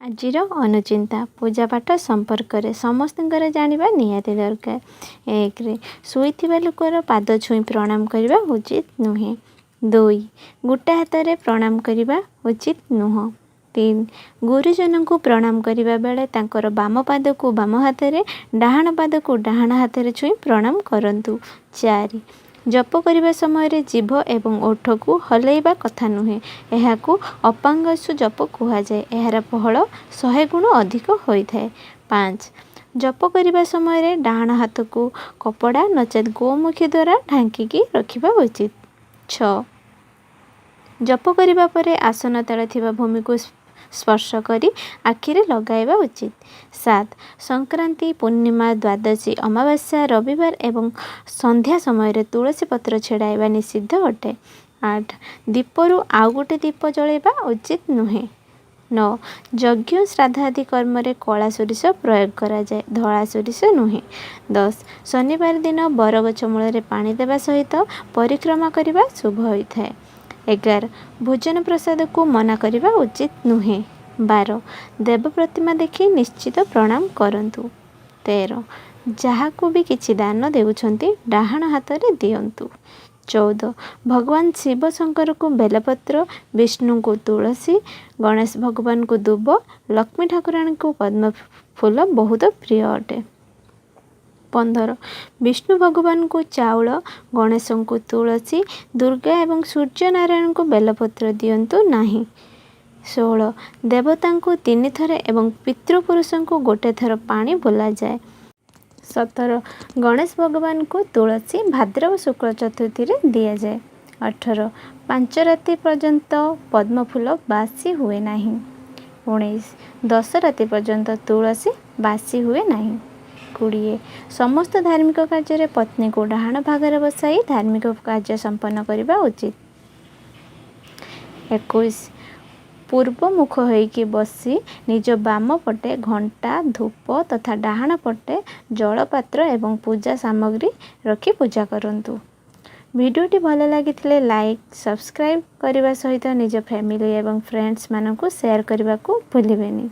ଆଜିର ଅନୁଚିନ୍ତା ପୂଜାପାଠ ସମ୍ପର୍କରେ ସମସ୍ତଙ୍କର ଜାଣିବା ନିହାତି ଦରକାର। 1ରେ ଶୋଇଥିବା ଲୋକର ପାଦ ଛୁଇଁ ପ୍ରଣାମ କରିବା ଉଚିତ ନୁହେଁ। 2, ଗୋଟା ହାତରେ ପ୍ରଣାମ କରିବା ଉଚିତ ନୁହଁ। 3, ଗୁରୁଜନଙ୍କୁ ପ୍ରଣାମ କରିବା ବେଳେ ତାଙ୍କର ବାମ ପାଦକୁ ବାମ ହାତରେ, ଡାହାଣ ପାଦକୁ ଡାହାଣ ହାତରେ ଛୁଇଁ ପ୍ରଣାମ କରନ୍ତୁ। 4, ଜପ କରିବା ସମୟରେ ଜିଭ ଏବଂ ଓଠକୁ ହଲେଇବା କଥା ନୁହେଁ। ଏହାକୁ ଅପାଙ୍ଗସୁ ଜପ କୁହାଯାଏ। ଏହାର ଫଳ 100 ଗୁଣ ଅଧିକ ହୋଇଥାଏ। 5, ଜପ କରିବା ସମୟରେ ଡାହାଣ ହାତକୁ କପଡ଼ା ନଚେତ୍ ଗୋମୁଖୀ ଦ୍ୱାରା ଢାଙ୍କିକି ରଖିବା ଉଚିତ। 6, ଜପ କରିବା ପରେ ଆସନ ତଳେ ଥିବା ଭୂମିକୁ ସ୍ପର୍ଶ କରି ଆଖିରେ ଲଗାଇବା ଉଚିତ। 7, ସଂକ୍ରାନ୍ତି, ପୂର୍ଣ୍ଣିମା, ଦ୍ୱାଦଶୀ, ଅମାବାସ୍ୟା, ରବିବାର ଏବଂ ସନ୍ଧ୍ୟା ସମୟରେ ତୁଳସୀ ପତ୍ର ଛିଡ଼ାଇବା ନିଷିଦ୍ଧ ଅଟେ। 8, ଦୀପରୁ ଆଉ ଗୋଟେ ଦୀପ ଜଳାଇବା ଉଚିତ ନୁହେଁ। 9, ଯଜ୍ଞ ଶ୍ରାଦ୍ଧ ଆଦି କର୍ମରେ କଳା ସୋରିଷ ପ୍ରୟୋଗ କରାଯାଏ, ଧଳା ସୋରିଷ ନୁହେଁ। 10, ଶନିବାର ଦିନ ବରଗଛ ମୂଳରେ ପାଣି ଦେବା ସହିତ ପରିକ୍ରମା କରିବା ଶୁଭ ହୋଇଥାଏ। 11, ଭୋଜନ ପ୍ରସାଦକୁ ମନା କରିବା ଉଚିତ ନୁହେଁ। 12, ଦେବ ପ୍ରତିମା ଦେଖି ନିଶ୍ଚିତ ପ୍ରଣାମ କରନ୍ତୁ। 13, ଯାହାକୁ ବି କିଛି ଦାନ ଦେଉଛନ୍ତି ଡାହାଣ ହାତରେ ଦିଅନ୍ତୁ। 14, ଭଗବାନ ଶିବ ଶଙ୍କରଙ୍କୁ ବେଲପତ୍ର, ବିଷ୍ଣୁଙ୍କୁ ତୁଳସୀ, ଗଣେଶ ଭଗବାନଙ୍କୁ ଦୁବ, ଲକ୍ଷ୍ମୀ ଠାକୁରାଣୀଙ୍କୁ ପଦ୍ମ ଫୁଲ ବହୁତ ପ୍ରିୟ ଅଟେ। 15, ବିଷ୍ଣୁ ଭଗବାନଙ୍କୁ ଚାଉଳ, ଗଣେଶଙ୍କୁ ତୁଳସୀ, ଦୁର୍ଗା ଏବଂ ସୂର୍ଯ୍ୟନାରାୟଣଙ୍କୁ ବେଲପତ୍ର ଦିଅନ୍ତୁ ନାହିଁ। 16, ଦେବତାଙ୍କୁ 3 ଥର ଏବଂ ପିତୃପୁରୁଷଙ୍କୁ 1 ଥର ପାଣି ବୁଲାଯାଏ। 17, ଗଣେଶ ଭଗବାନଙ୍କୁ ତୁଳସୀ ଭାଦ୍ରବ ଶୁକ୍ଳ ଚତୁର୍ଥୀରେ ଦିଆଯାଏ। 18, 5 ରାତି ପର୍ଯ୍ୟନ୍ତ ପଦ୍ମଫୁଲ ବାସି ହୁଏ ନାହିଁ। 19, 10 ରାତି ପର୍ଯ୍ୟନ୍ତ ତୁଳସୀ ବାସି ହୁଏ ନାହିଁ। 20, ସମସ୍ତ ଧାର୍ମିକ କାର୍ଯ୍ୟରେ ପତ୍ନୀକୁ ଡାହାଣ ଭାଗରେ ବସାଇ ଧାର୍ମିକ କାର୍ଯ୍ୟ ସମ୍ପନ୍ନ କରିବା ଉଚିତ। 21, ପୂର୍ବ ମୁଖ ହୋଇକି ବସି ନିଜ ବାମ ପଟେ ଘଣ୍ଟା, ଧୂପ ତଥା ଡାହାଣ ପଟେ ଜଳପାତ୍ର ଏବଂ ପୂଜା ସାମଗ୍ରୀ ରଖି ପୂଜା କରନ୍ତୁ। ଭିଡ଼ିଓଟି ଭଲ ଲାଗିଥିଲେ ଲାଇକ୍, ସବସ୍କ୍ରାଇବ୍ କରିବା ସହିତ ନିଜ ଫ୍ୟାମିଲି ଏବଂ ଫ୍ରେଣ୍ଡସ୍ମାନଙ୍କୁ ସେୟାର କରିବାକୁ ଭୁଲିବେନି।